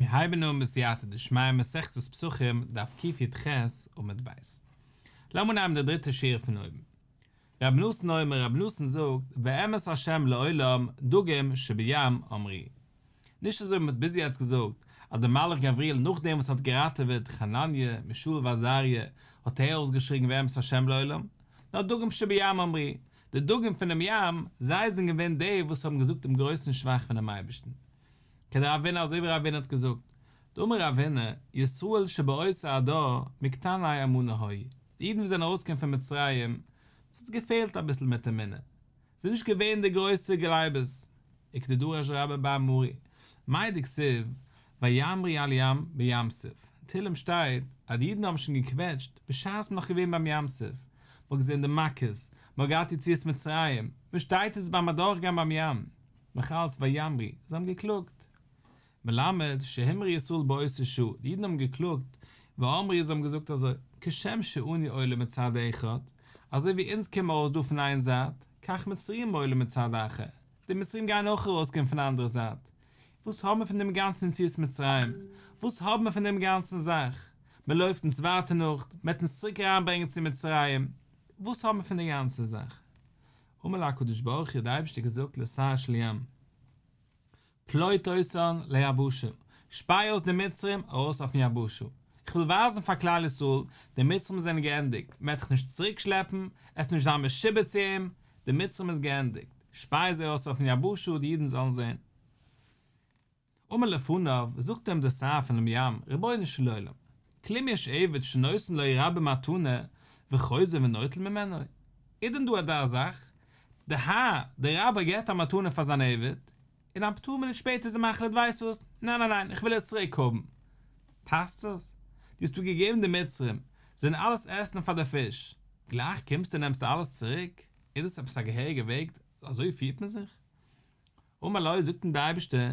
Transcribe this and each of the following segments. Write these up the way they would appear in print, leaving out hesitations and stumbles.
מיר הייבן אן בסייעתא דשמיא מסכת פסחים דף קי"ח עמוד ב'. לאמיר נעמען די דריטע שורה פון אויבן. רבי נתן אומר רבי נתן זאגט ואמת ה' לעולם דגים שבים אמרו. נישט אזוי ווי מ'האט ביז יעצט געזאגט אז דער מלאך גבריאל נאכדעם וואס האט געראטעוועט חנניה מישאל ועזריה האט ער אויסגעשריגן ואמת ה' לעולם, נאר דגים שבים אמרו, די דגים פונעם ים, זיי זענען געווען די וואס האבן געזאגט דעם גרויסן שבח פונעם אייבערשטן. כדרב הונא אזוי ווי רב הונא האט געזאגט, דאמר רב הונא, ישראל שבאותו הדור מקטני אמנה היו, די אידן וואס זענען ארויסגעקומען פון מצרים, ס'האט זיי געפעלט אביסל מיט אמונה, זיי זענען נישט געווען די גרויסע גלייבערס, וכדדרש רבה בר מרי, מאי דכתיב, וימרו על ים בים סוף, אין תהלים שטייט אז די אידן האבן שוין געקוועטשט בשעת מ'איז נאך געווען ביים ים סוף, מ'האט געזען די מכות, מ'האט געהאט יציאת מצרים, מ'שטייט יעצט ביים אדורכגיין ביים ים, נאך אלץ וימרו, זיי האבן געקלאגט. מלמד שהמרו ישראל באותה שעה, די אידן האבן געקלאגט, ואמרו זיי האבן געזאגט אזוי, כשם שאנו עולים מצד אחד, אזוי ווי אונז קומען ארויס דא פון איין זייט, כך מצרים עולים מצד אחר, די מצרים גייען אויך ארויסקומען פון די אנדערע זייט. וואס האבן מיר פון דעם גאנצן יציאת מצרים? וואס האבן מיר פון דעם גאנצן זאך? מען לויפט אונז ווייטער נאך, מען וועט אונז צוריק אריינברענגען צו מצרים, וואס האבן מיר פון די גאנצע זאך? אמר לו הקדוש ברוך הוא האט דער אייבערשטער געזאגט לשר של ים, פלוט אותן ליבשה, שפיי אויס די מצרים ארויס אויפן יבשה, איך וויל ווייזן פאר כלל ישראל, די מצרים זענען געענדיגט, מען וועט דיך נישט צוריק שלעפן, עסט נישט זיין משועבד צו אים, די מצרים איז געענדיגט, שפיי זיי אויס אויפן יבשה די אידן זאלן זען. אמר לפניו, זאגט אים דער שר פונעם ים, רבונו של עולם, כלום יש עבד שנותן לו רבו מתנה וחוזר ונוטל ממנו? איז דען דא אזא זאך? דער האר, דער רבי געבט א מתנה פאר זיין עבד, און א פאר מינוט שפעטער איז ער מחליט, ווייסט וואס, ניין ניין ניין, איך וויל עס צוריק האבן. פאסט עס? דו האסט דא געגעבן די מצרים, זאלן אלעס עסן פאר די פיש, גלייך קומסטו און נעמסט אלעס צוריק? איז דאס עפעס א געהעריגע וועג? אזוי פירט מען זיך? אמר לו, זאגט אים דער אייבערשטער,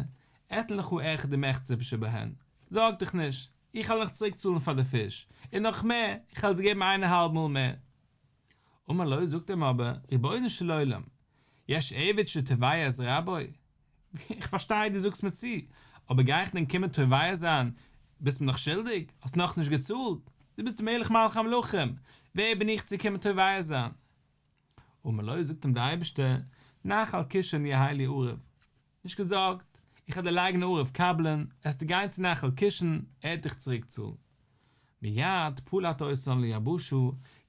אתן לך אחד ומחצה שבהן, זארג דיך נישט, איך וועל נאך צוריק צאלן פאר די פיש, און נאך מער, איך וועל זיי געבן איין און האלב מאל מער. אמר לו, זאגט אים אבער, רבונו של עולם, יש עבד שתובע את רבו? איך פארשטיי דו זאגסט מיר צו, אבער גיי איך דען קומען תובע זיין, ביסט מיר נאך שולדיג, האסט נאכנישט געצאלט, דו ביסט מלך מלכי המלכים, ווער בין איך צו קומען תובע זיין? אמר לו, זאגט אים דער אייבערשטער, נחל קישון יהא לי ערב, נישט געזארגט, איך וועל דיר לייגן ערב קבלן, עסטו גיין צו נחל קישון, ער וועט דיך צוריק צאלן. מיד פלט אותן ליבשה,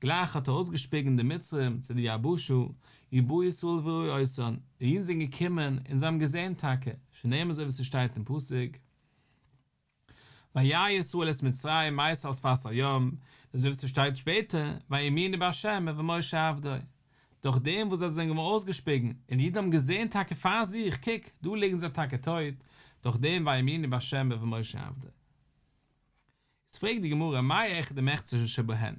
גלייך האט ער אויסגעשפיגן די מצרים צו די יבשה, ובאו ישראל וראו אותן, די אידן זענען געקומען און זיי האבן געזען טאקע, שנאמר אזוי ווי ס'שטייט אין פסוק, וירא ישראל את מצרים מת על שפת הים, און אזוי ווי ס'שטייט שפעטער, ויאמינו בה' ובמשה עבדו. דורך דעם וואס זיי זענען געווארן אויסגעשפיגן, און די אידן האבן געזען טאקע פאר זיך, קוק, דא ליגן זיי טאקע טויט, דורך דעם ויאמינו בה' ובמשה עבדו. איז פרעגט די גמרא, מאי אחד ומחצה שבהן?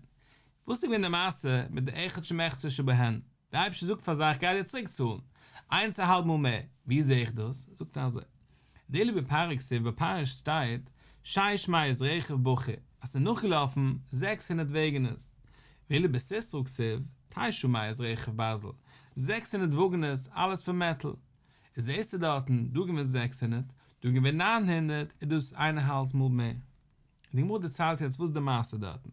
וואס איז געווען די מעשה מיט די אחד ומחצה שבהן? דער אייבערשטער זאגט פאר זיי איך גיי דיר צוריק צאלן איינס א האלב מאל מער, ווי זע איך דאס? זאגט ער אזוי, דאילו בפרעה כתיב ביי פרעה שטייט שש מאות רכב בחור אז ס'איז נאכגעלאפן 600 וועגענעס, ואילו בסיסרא כתיב תשע מאות רכב ברזל, 600 וואגענעס אלעס פון מעטאל, איז זעסטו דארטן דא געווען 600, דא געווען 900, איז דאס איין א האלב מאל מער. די גמרא דערציילט יעצט וואס די מעשה דארטן.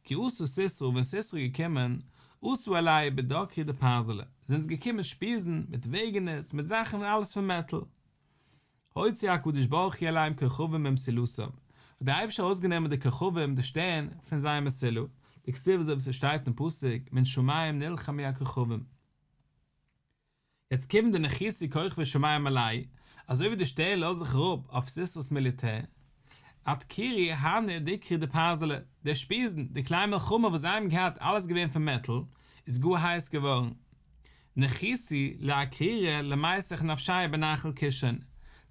כי אתא סיסרא ווען סיסרא איז געקומען, אתא עלייהו בדקרי דפרזלא, זענען זיי געקומען מיט שפיזן, מיט וועגענעס, מיט זאכן אלעס פון מעטאל. הוציא הקדוש ברוך הוא עליהם כוכבים ממסילתם, האט דער אייבערשטער ארויסגענומען די כוכבים, די שטערן, פון זייער מסילה, דכתיב אזוי ווי ס'שטייט אין פסוק, מן שמים נלחמו הכוכבים. יעצט כיון דנחיתו כוכבי שמים עלייהו, אזוי ווי די שטערן לאזן זיך אראפ אויף סיסרא'ס מיליטער, אדכרו הני דקרי דפרזלא, די שפיזן, די כלי מלחמה וואס זיי האבן געהאט אלעס געווען פון מעטאל, איז גאר הייס געווארן. ניחותו לאקרורי למיסך נפשייהו בנחל קישון,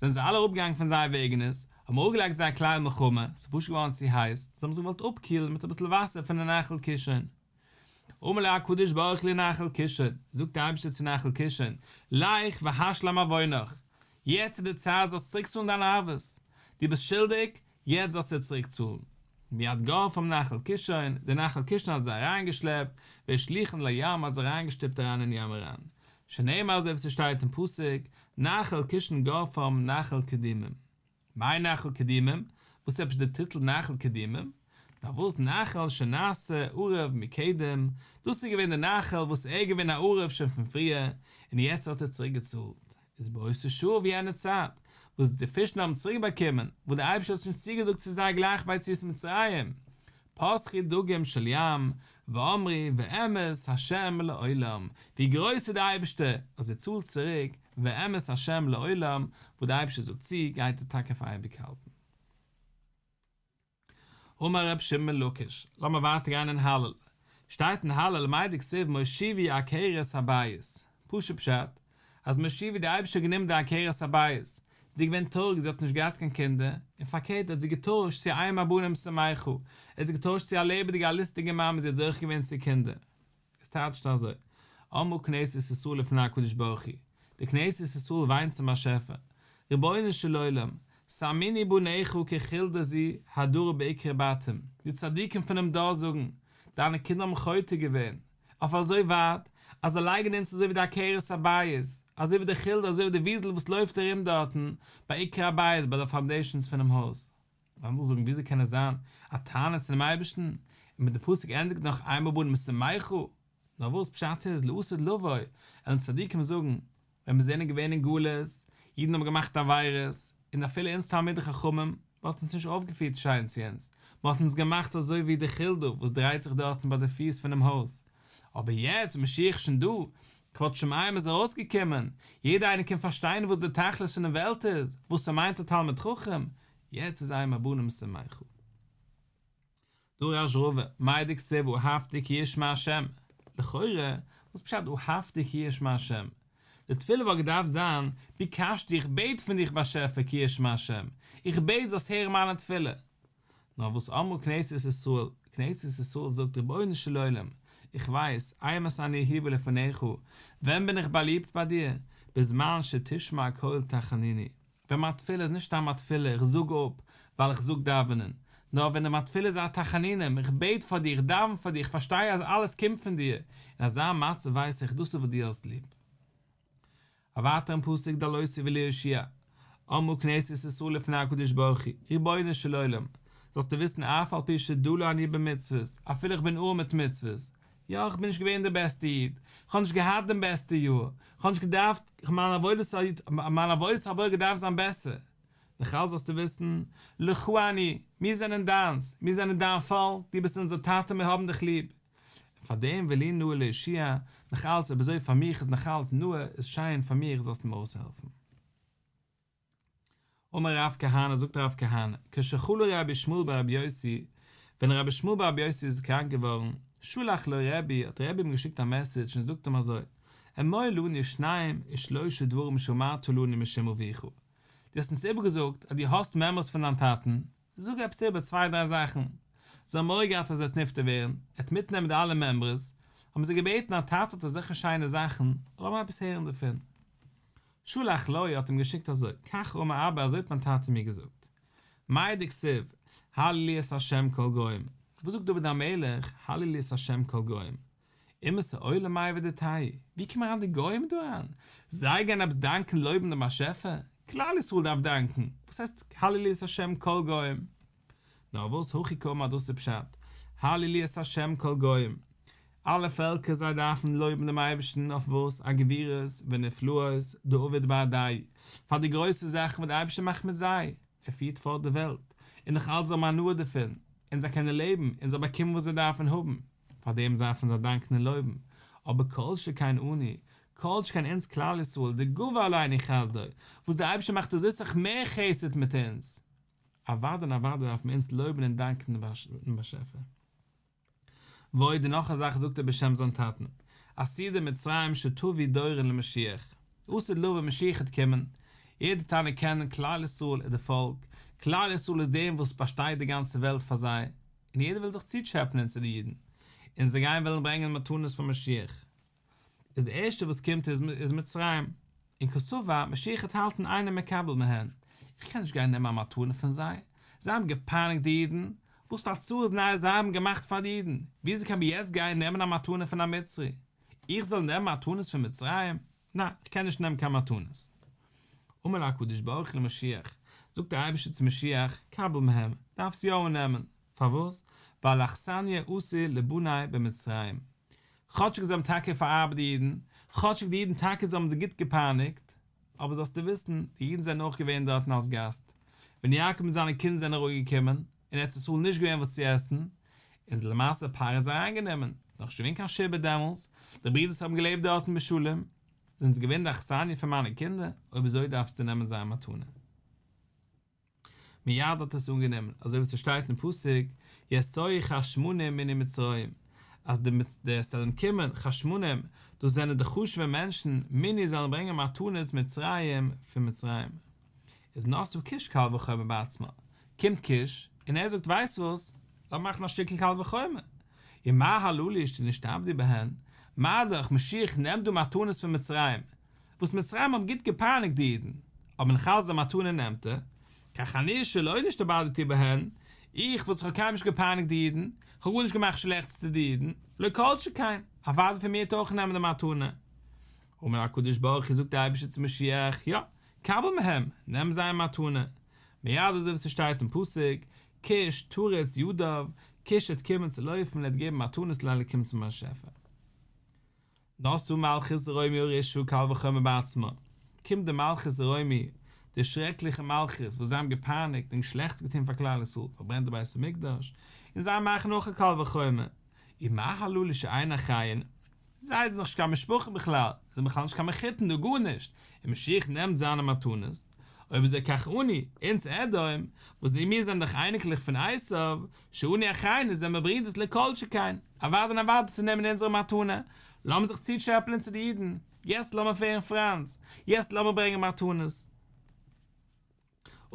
זענען זיי אלע אראפגעגאנגען פון זייער וועגענעס, האבן אראפגעלייגט זייער כלי מלחמה, ס'איז פשוט געווארן צו הייס, זיי האבן זיך געוואלט אפקילן מיט אביסל וואסער פון די נחל קישון. אמר ליה הקדוש ברוך הוא לנחל קישון, זאגט דער אייבערשטער צו נחל קישון, לך והשלם עוונך, יעצט איז די צייט זאלסט צוריק צאלן דיינע עוונות, דו ביסט שולדיג, יעצט זאלסטו צוריק צאלן. מיד גרפם נחל קישון, דער נחל קישון האט זיי אריינגעשלעפט, והשליכם לים האט זיי אריינגעשטופט אריין אין ים אריין, שנאמר אזוי ווי ס'שטייט אין פסוק, נחל קישון גרפם נחל קדומים. מאי נחל קדומים? וואס איז עפעס די טיטל נחל קדומים? נאר וואס נחל שנעשה ערב מקדם, דאס איז געווען די נחל וואס ער איז געווען א ערב שוין פון פריער, און יעצט האט ער צוריק געצאלט, איז באותה שעה אויף יענע צייט וואס די פישן האבן צוריק באקומען וואס דער אייבערשטער האט שוין צוגעזאגט צו זיי גלייך ביי יציאת מצרים, פתחו דגים של ים ואמרו ואמת ה' לעולם, ווי גרויס איז דער אייבערשטער אז ער צאלט צוריק, ואמת ה' לעולם, וואס דער אייבערשטער זאגט צו גייט ער טאקע פאר אייביג האלטן. אמר ר' שמעון בן לקיש, לאמיר ווייטער גיין אין הלל, שטייט אין הלל מאי דכתיב מושיבי עקרת הבית, פשוט פשט, אז מושיבי די אייבערשטער האט גענומען די עקרת הבית, זי איז געווען טרויעריג זי האט נישט געהאט קיין קינדער, און פארקערט האט זי געטוישט צו אם הבנים שמחה, ער האט זי געטוישט צו א לעבעדיגע א לוסטיגע מאמע זי האט זוכה געווען צו קינדער. עס טייטשט אזוי, אמרה כנסת ישראל לפני הקדוש ברוך הוא, די כנסת ישראל וויינט צום באשעפער, רבונו של עולם, שמונו בניך כחולדה זו הדרה בעקרי בתים, די צדיקים פונעם דור זאגן, דיינע קינדער האבן חוטא געווען, אויף אזוי ווייט, אז זיי לייגן אונז אזוי ווי די עקרת הבית, אזוי ווי די חולדה, אזוי ווי די וויזל וואס לויפט ארום דארטן, ביי עקרי הבית, ביי די פאונדעישאנס פונעם הויז. אנדערע זאגן וויאזוי קען עס זיין א טענה צו דעם אייבערשטן, און מיט די פסוק ענדיגט נאך אם הבנים שמחה, נאר וואס פשט איז לעתיד לבוא, וועלן צדיקים זאגן, ווען מיר זענען געווען אין גלות, אידן האבן געמאכט עבירות, און אפילו אונז תלמידי חכמים, מען האט אונז נישט אויפגעפירט שיין צו אונז, מען האט אונז געמאכט אזוי ווי די חולדה וואס דרייט זיך דארטן ביי די פיס פונעם הויז, אבער יעצט ווען משיח איז שוין דא, כבוד שמים איז ארויסגעקומען, יעדער איינער קען פארשטיין וואס די תכלית פונעם וועלט איז, וואס ס'מיינט א תלמיד חכם, יעצט איז אם הבנים שמחה. דרש רבא, מאי דכתיב אהבתי כי ישמע השם, לכאורה, וואס פשט אהבתי כי ישמע השם? די תפילה וואלט געדארפט זיין, ביקשתי איך בעט פון דיך באשעפער כי ישמע השם, איך בעט זאלסט הערן מיינע תפילה. נאר וואס אמרה כנסת ישראל, כנסת ישראל זאגט רבונו של עולם, איך ווייס, אימת אני אהובה לפניך, ווען בין איך באליבט ביי דיר? בזמן שתשמע קול תחנוני, ווען מיין תפילה איז נישט סתם א תפילה איך זאג אפ ווייל איך זאג דאווענען, נאר ווען מיין תפילה איז א תחנונים, איך בעט פאר דיר, איך דאווען פאר דיר, איך פארשטיי אז אלעס קומט פון דיר, אין אזא מצב ווייס איך דאס איז וואס דו האסט ליב. א ווייטערן פסוק דלותי ולהושיע, אמרה כנסת ישראל לפני הקדוש ברוך הוא, רבונו של עולם, זאלסטו וויסן אף על פי שדלה אני במצוות, אפילו איך בין ארעם מיט מצוות, יא, איך בין נישט געווען דער בעסטער איד, איך האב נישט געהאט דעם בעסטע יאר, איך האב נישט געדארפט, מיין עבודת מיין עבודת הבורא געדארפט זיין בעסער. נאך אלץ זאלסטו וויסן, לך אני, מיר זענען דיינס, מיר זענען דיין פאלק, דו ביסט אונזער טאטע, מיר האבן דיך ליב. און פאר דעם ולי נאה להושיע, נאך אלץ אויב אזוי פאר מיך איז נאך אלץ נאה, איז שיין פאר מיך זאלסט מיר אויסהעלפן. אמר רב כהנא, זאגט רב כהנא, כשחלה רבי ישמעאל ברבי יוסי, ווען רבי ישמעאל ברבי יוסי איז קראנק געווארן, שלח לו רבי, האט רבי אים געשיקט א מעסעדזש און זאגט אים אזוי, אמור לנו שניים ושלושה דברים שאמרת לנו משום אביך, דו האסט אונז איבערגעזאגט אז דו האסט מימרות פון דיין טאטן, זאג עפעס איבער צוויי דריי זאכן. זיי האבן מורא געהאט אז ער וועט נפטר ווערן, ער וועט מיטנעמען די אלע מימרות, האבן זיי געבעטן דיין טאטע האט אזעלכע שיינע זאכן, לאמיר עפעס הערן דערפון. שלח לו האט אים געשיקט אזוי, כך אמר אבא אזוי האט מיין טאטע מיר געזאגט. מאי דכתיב, הללו את ה' כל גוים, וואס זאגט דוד המלך, הללו את ה' כל גוים? אומות העולם מאי עבידתייהו, ווי קומען אריין די גוים דא אריין? זיי גייען עפעס דאנקען לויבן דעם באשעפער? כלל ישראל דארף דאנקען, וואס הייסט הללו את ה' כל גוים? נאר וואס הכי קאמר דאס איז פשט, הללו את ה' כל גוים, אלע פעלקער זיי דארפן לויבן דעם אייבערשטן אויף וואס אגבורות ונפלאות דעביד בהדייהו, פאר די גרויסע זאכן וואס דער אייבערשטער מאכט מיט זיי, ער פירט פארט די וועלט, און נאך אלץ זיי האבן הנאה דערפון, און זיי קענען לעבן, און זיי באקומען וואס זיי דארפן האבן, פאר דעם דארפן זיי דאנקען און לויבן, אבער כל שכן אנו, כל שכן אונז כלל ישראל, דגבר עלינו חסדו, וואס דער אייבערשטער מאכט אזוי סאך מער חסד מיט אונז, אוודאי און אוודאי דארפן מיר אונז לויבן און דאנקען דעם באשעפער. ועוד און נאך א זאך זאגט ער בשם זיין טאטן, עתידה מצרים שתביא דורון למשיח, עתיד לבוא משיח וועט קומען, יעדער וועט אנערקענען כלל ישראל איז די פאלק, כלל ישראל איז דעם וואס באשטייט די גאנצע וועלט פאר זיי, און יעדער וויל זיך צוטשעפענען צו די אידן, און זיי גייען וועלן ברענגען מתנות פאר משיח. איז די ערשטע וואס קומט איז איז מצרים, און קסבר משיח וועט האלטן אינו מקבל מהן, איך קען נישט גיין נעמען א מתנה פון זיי, זיי האבן געפייניגט די אידן, וואס פאר צרות ניי זיי האבן געמאכט פאר די אידן, וויאזוי קען מען יעצט גיין נעמען א מתנה פון א מצרי? איך זאל נעמען מתנות פון מצרים? ניין, איך קען נישט נעמען קיין מתנות. אמר לו הקדוש ברוך הוא למשיח, זאגט דער אייבערשטער צו משיח, קבל מהם, דארפסט יא אננעמען, פארוואס? ווייל אכסניא עשו לבני במצרים, כאטשיג זיי האבן טאקע פארארבעט די אידן, כאטשיג די אידן טאקע זיי האבן זיי גוט געפייניגט, אבער זאלסטו וויסן, די אידן זענען אויך געווען דארטן אלס גאסט, ווען יעקב מיט זיינע קינדער זענען אראפגעקומען, אין ארץ ישראל נישט געווען וואס צו עסן, און למעשה פרעה האט זיי אריינגענומען, נאכנישט געווען קיין שעבוד דעמאלס, די ברידערס האבן געלעבט דארטן בשלום, זענען זיי געווען די אכסניא פון מיינע קינדער, אויב אזוי דארפסטו נעמען זייער מתנה. מיד האט ער עס אנגענומען, אזוי ווי ס'שטייט אין פסוק, יאתיו חשמנים מני מצרים, אז די די עס זאלן קומען חשמנים, דאס זענען די חשוב'ע מענטשן, מני זאלן ברענגען מתנות מצרים פון מצרים. איז נשא כוש קל וחומר בעצמה, קומט כוש, און ער זאגט ווייסט וואס, לאמיר מאכן א שטיקל קל וחומר, ומה הללו שנשתעבדו בהן, מה דאך משיח נעמט דא מתנות פון מצרים, וואס מצרים האבן גוט געפייניגט די אידן, אבער נאך אלץ די מתנה נעמט ער, כך אני שלא נשתעבדתי בהן, איך וואס איך האב קיינמאל נישט געפייניגט די אידן, איך האב גארנישט געמאכט שלעכטס צו די אידן, לא כל שכן, אוודאי פון מיר וועט ער אויך נעמען די מתנה. אמר הקדוש ברוך הוא זאגט דער אייבערשטער צו משיח, יא, קבל מהם, נעם זייער מתנה, מיד אזוי ווי ס'שטייט אין פסוק, כוש תריץ ידיו, כוש וועט קומען צו לויפן און ער וועט געבן מתנות לאלקים צום באשעפער. נשאה מלכות רומי הרשעה קל וחומר בעצמה, קומט די מלכות רומי, די שרעקליכע מלכות וואס זיי האבן געפייניגט און שלעכטס געטון פאר כלל ישראל, פארברענט די בית המקדש, און זיי מאכן אויך א קל וחומר, ומה הללו שאין אחיהן, זיי זענען נישט קיין משפחה בכלל, זיי זענען בכלל נישט קיין מחותן דא גארנישט, און משיח נעמט זיינע מתנות, אויב אזוי כך אנו, אונז אדום, וואס מיר זענען דאך אייניקלעך פון עשיו, שאנו אחיהן זענען מיר ברידערס לא כל שכן, אוודאי און אוודאי צו נעמען אונזערע מתנה, לאמיר זיך צוטשעפלען צו די אידן, יעצט לאמיר ווערן פריינדס, יעצט לאמיר ברענגען מתנות.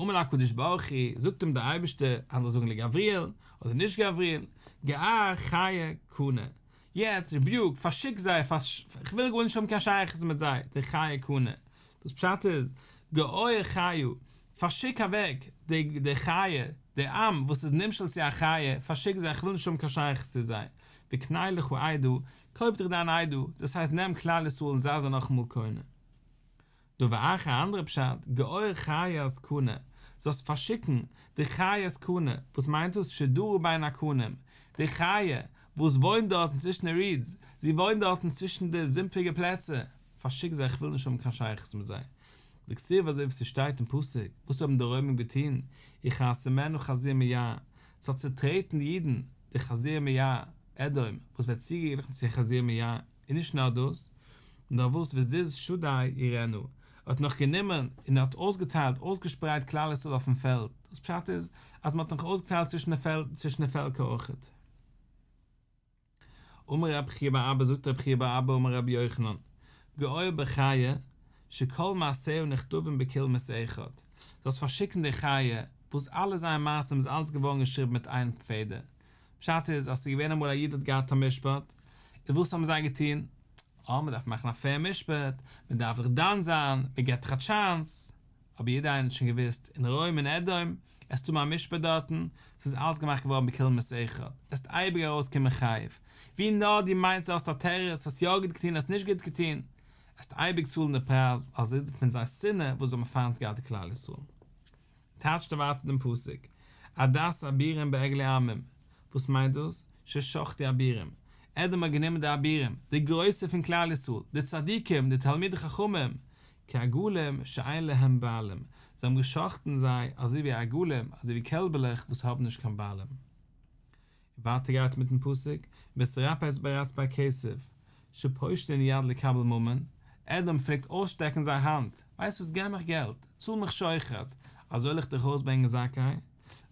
אמר לו הקדוש ברוך הוא, זאגט אים דער אייבערשטער, אנדערע זאגן לגבריאל, אדער נישט גבריאל, גער חיה קנה, יעצט rebuke, פארשיק זיי, איך וויל גארנישט האבן קיין שייכות מיט זיי, די חיה קנה, דאס פשט איז, געור חיה, פארשיק אוועק די די חיה, די עם וואס איז נמשל צו א חיה, פארשיק זיי, איך וויל נישט האבן קיין שייכות צו זיי, וקנה לך עדה, קויף דיך דיין עדה, דאס הייסט נעם כלל ישראל און זיי זיי נאכאמאל קונה. דבר אחר א אנדערע פשט, געור חיית קנה, זאלסט פארשיקן די חיית קנה, וואס מיינט דאס שדרה בין הקנים, די חיה וואס וואוינט דארטן צווישן די רידס, זי וואוינט דארטן צווישן די זומפיגע פלעצער, פארשיק זיי איך וויל נישט האבן קיין שייכות מיט זיי. דכתיב אזוי ווי ס'שטייט אין פסוק, וואס האבן די רוימים געטון, יכרסמנה חזיר מיער, ס'האט צוטרעטן די אידן, די חזיר מיער, אדום, וואס ווערט צוגעגליכן צו חזיר מיער. און נישט נאר דאס, נאר וואס וזיז שדי ירהנה, ער האט נאך גענומען און ער האט אויסגעטיילט, אויסגעשפרייט כלל ישראל אויפן פעלד, דאס פשט איז אז מען האט נאך אויסגעטיילט צווישן די פעלד, צווישן די פעלקער אויכעט. אמר רב חייא בר אבא זאגט רב חייא בר אבא אמר רבי יוחנן, געור בחיה שכל מעשיה נכתבים בקולמוס אחד, זאלסט פארשיקן די חיה וואס אלע זייער מעשים איז אלץ געווארן געשריבן מיט איין פעדער, פשט איז אז ס'איז געווען אמאל א איד האט געהאט א משפט, און וואס האבן זיי געטון? אה, מ'דארף מאכן א פעיר משפט, מ'דארף זיך דן זיין, מ'געט דיך א טשאנס. אבער יעדער איינער האט שוין געוואוסט, אין רוים אין אדום, עסטו האבן א משפט דארטן, ס'איז אלעס געמאכט געווארן בקולמוס אחד, עסט אייביג ארויסקומען חייב, ווי נאר דו מיינסט דו האסט א תירוץ, האסט יא גוט געטון האסט נישט גוט געטון, עסט אייביג צאלן די פרייז, אלזא פון זייער שנאה וואס זיי האבן פיינט געהאט די כלל ישראל. טייטשט ער ווייטער דעם פסוק, עדת אבירים בעגלי עמים, וואס מיינט דאס? ששחטו אבירים, אדום האט גענומען די אבירים, די גרויסע פון כלל ישראל, די צדיקים, די תלמידי חכמים, כעגלים שאין להם בעלים, זיי האבן גע'שחט'ן זיי אזוי ווי עגלים, אזוי ווי קעלבעלעך וואס האבן נישט קיין בעלים. ווייטער גייט מיטן פסוק, מתרפס ברצפי כסף, שפושטין יד לקבל ממון, אדום פלעגט אויסשטעקן זיין האנט, ווייסט וואס געב מיך געלט, צאל מיך שוחד, אזוי וועל איך דיך ארויסברענגען זכאי,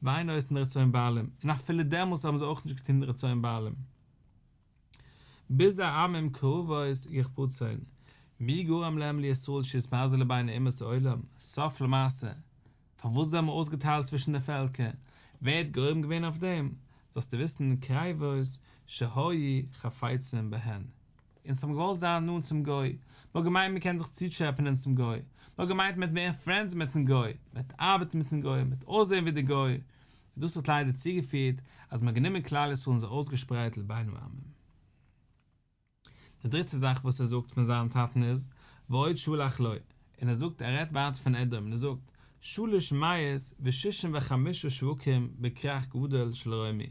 ואין עושין רצון בעלים, און אפילו דעמאלטס האבן זיי אויך נישט געטון רצון בעלים. ביזי עמים קרבות יחפצון, מי גרם להם לישראל שיתבזו לבין אומות העולם, סוף למעשה, פארוואס זענען מיר אויסגעטיילט צווישן די פעלקער? ווער האט גורם געווען אויף דעם? זאלסטו וויסן, קריבות שהיו חפצים בהן. אונז האבן געוואלט זיין נאנט צום גוי, מ'האט געמיינט מ'קען זיך צוטשעפענען צום גוי, מ'האט געמיינט מ'וועט ווערן פרענדס מיטן גוי, מ'וועט ארבעטן מיטן גוי, מ'וועט אויסזען ווי די גוי, און דאס האט ליידער צוגעפירט אז מ'האט גענומען כלל ישראל און זיי אויסגעשפרייט לבין העמים. די דריטע זאך וואס ער זאגט פון זיין טאטן איז, ועוד שלח לו, און ער זאגט, ער רעדט ווייטער פון אדום, און ער זאגט, שלש מאות ושישים וחמשה שווקים בכרך גדול של רומי,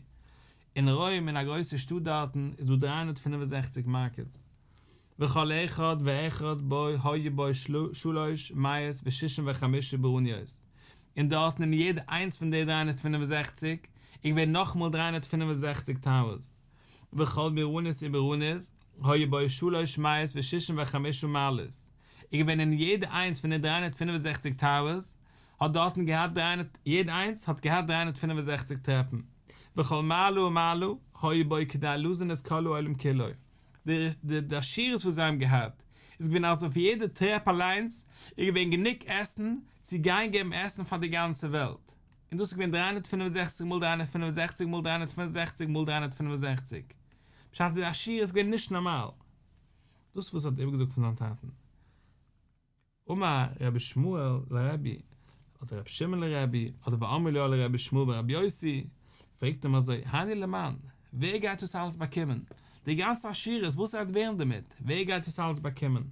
אין רוים אין א גרויסע שטאט דארטן איז דא 365 מארקעטס, וכל אחד ואחד בו היו בו 365 ברוניות, און דארטן אין יעדע איינס פון די 365 איז געווען נאכאמאל 365 טאוערס, וכל ברונית וברונית היו בו 365 מעלות, איז געווען אין יעדע איינס פון די 365 טאוערס האט דארטן געהאט 300, יעדע איינס האט געהאט 365 טרעפן, וכל מעלה ומעלה היו בו כדי לזין את כל העולם כולו, די די עשירות וואס זיי האבן געהאט איז געווען אז אויף יעדע טרעפ אליינס איז געווען גענוג עסן צו גיין געבן עסן פאר די גאנצע וועלט, און דאס איז געווען 365 מאל 365 מאל 365 מאל 365, פשט די עשירות איז געווען נישט נארמאל. דאס וואס ער האט איבערגעזאגט פון זיין טאטן. אמר רבי ישמעאל לרבי, אדער רבי שמעון לרבי, אדער ואמרי לה לרבי ישמעאל ברבי יוסי, פרעגט אים אזוי, הני למאן, ווער גייט דאס אלעס באקומען? די גאנצע עשירות, וואס וועט ווערן דערמיט? ווער גייט דאס אלעס באקומען?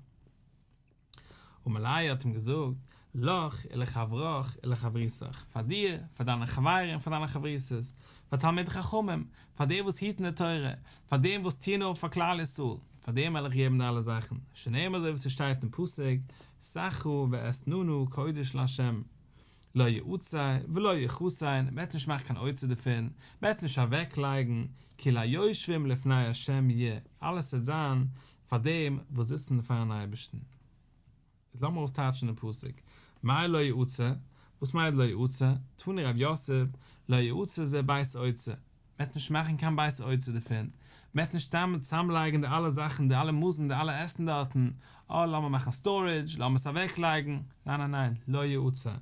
אמר ליה האט אים געזאגט, לך ולחברך ולחברותך, פאר דיר, פאר דיינע חברים, פאר דיינע חברותות, פאר תלמידי חכמים, פאר די וואס היטן די תורה, פאר דעם וואס טוען אויף פאר כלל ישראל, פאר דעם וועל איך געבן די אלע זאכן, שנאמר אזוי ווי ס'שטייט אין פסוק, סחרה ואתננה קודש לה', לא יעצר ולא יחסן, מ'וועט נישט מאכן קיין אוצר דערפון, מ'וועט עס נישט אוועקלייגן, כי ליושבים לפני ה' יהיה, אלעס וועט זיין פאר דעם וואס זיצן פארן אייבערשטן. איז לאמיר אויסטייטשן דעם פסוק, מאי לא יעצר, וואס מיינט לא יעצר? תני רב יוסף, לא יעצר זה בית אוצר, מ'וועט נישט מאכן קיין בית אוצר דערפון, מ'וועט נישט סתם צוזאמלייגן די אלע זאכן, די אלע מזון, די אלע עסן דארטן, אה לאמיר מאכן סטארעדזש, לאמיר עס אוועקלייגן, ניין ניין ניין, לא יעצר,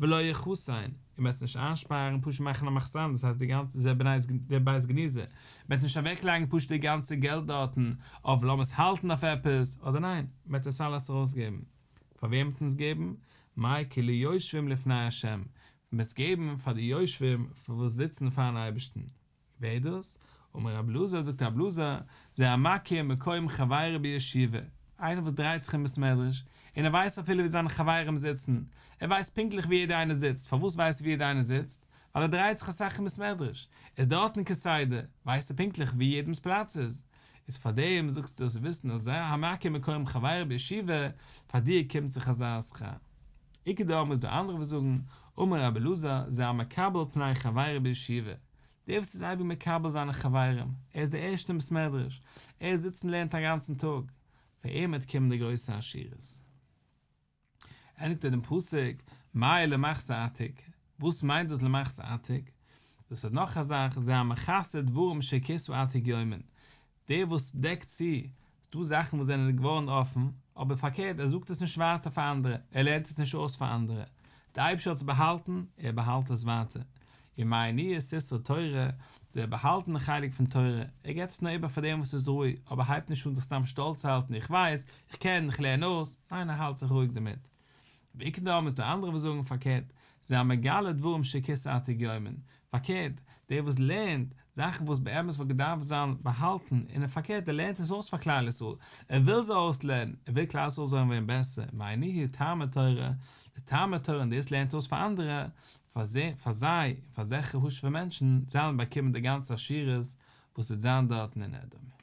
ולא יחסן, און מ'וועט עס נישט איינשפארן, פשוט מאכן א מחסן, דאס הייסט די גאנצע, זה די בית גניזה, מ'וועט נישט אוועקלייגן פשוט די גאנצע געלט דארטן, אויף לאמיר עס האלטן אויף עפעס, אדער ניין, מ'וועט עס אלעס ארויסגעבן. פאר וועם וועט מען עס געבן? מאי כי ליושבים לפני ה', מ'וועט עס געבן פאר די יושבים וואס זיצן פארן אייבערשטן. ווער איז דאס? אמר רב אלעזר, זאגט רב אלעזר, זה המכיר מקום חברו בישיבה, איינער וואס דרייט זיך אין בית מדרש, און ער ווייסט אפילו ווי זיינע חברים זיצן, ער ווייסט פונקטליך ווי יעדער איינער זיצט, פארוואס ווייסט ער ווי יעדער איינער זיצט? ווייל ער דרייט זיך אסאך אין בית מדרש, ער איז דארטן כסדר, ווייסט ער פונקטליך ווי יעדעמ'ס פלאץ איז, איז פאר דעם זאגסטו זאלסט וויסן אז זה המכיר מקום חברו בישיבה, פאר דיר קומט זיך אזא שכר. איכא דאמרי איז דא אנדערע וואס זאגן, אמר רבי אלעזר, זה המקבל פני חברו בישיבה, דער וואס איז אייביג מקבל זיינע חברים, ער איז דער ערשטער אין בית מדרש, ער זיצט און לערנט א גאנצן טאג, פאר אים וועט קומען די גרויסע עשירות. ענדיגט ער דעם פסוק, מאי למחסה עתיק, וואס מיינט דאס למחסה עתיק? דאס איז נאך א זאך, זה המכסה דברים שכיסה עתיק יומין, דער וואס דעקט צו, ס'דא זאכן וואס זענען געווארן אפן, אבער פארקערט ער זאגט עס נישט ווייטער פאר אנדערע, ער לערנט עס נישט אויס פאר אנדערע, דער אייבערשטער האט עס באהאלטן, ער באהאלט עס ווייטער. ומאי ניהו סתרי תורה, דער באהאלטענע חלק פון תורה, ער געבט עס נאר איבער פאר דעם וואס איז ראוי, אבער הייבט נישט אן זיך סתם שטאלץ צו האלטן איך ווייס, איך קען, איך לערן אויס, ניין ער האלט זיך רואיג דערמיט. ואיכא דאמרי איז דא אנדערע וואס זאגן פארקערט, זה המגלה דברים שכיסה עתיק יומין, פארקערט, דער וואס לערנט זאכן וואס באמת וואלט געדארפט זיין באהאלטן, און ער פארקערט ער לערנט עס אויס פאר כלל ישראל, ער וויל זיי אויסלערנען, ער וויל כלל ישראל זאלן ווערן בעסער, מאי ניהו טעמי תורה, די טעמי תורה און דאס לערנט אויס פאר אנדערע, פאר זיי, פאר זיי, און פאר אזעלכע חשוב'ע מענטשן, זיי וועלן באקומען די גאנצע עשירות וואס וועט זיין דארטן אין אדום.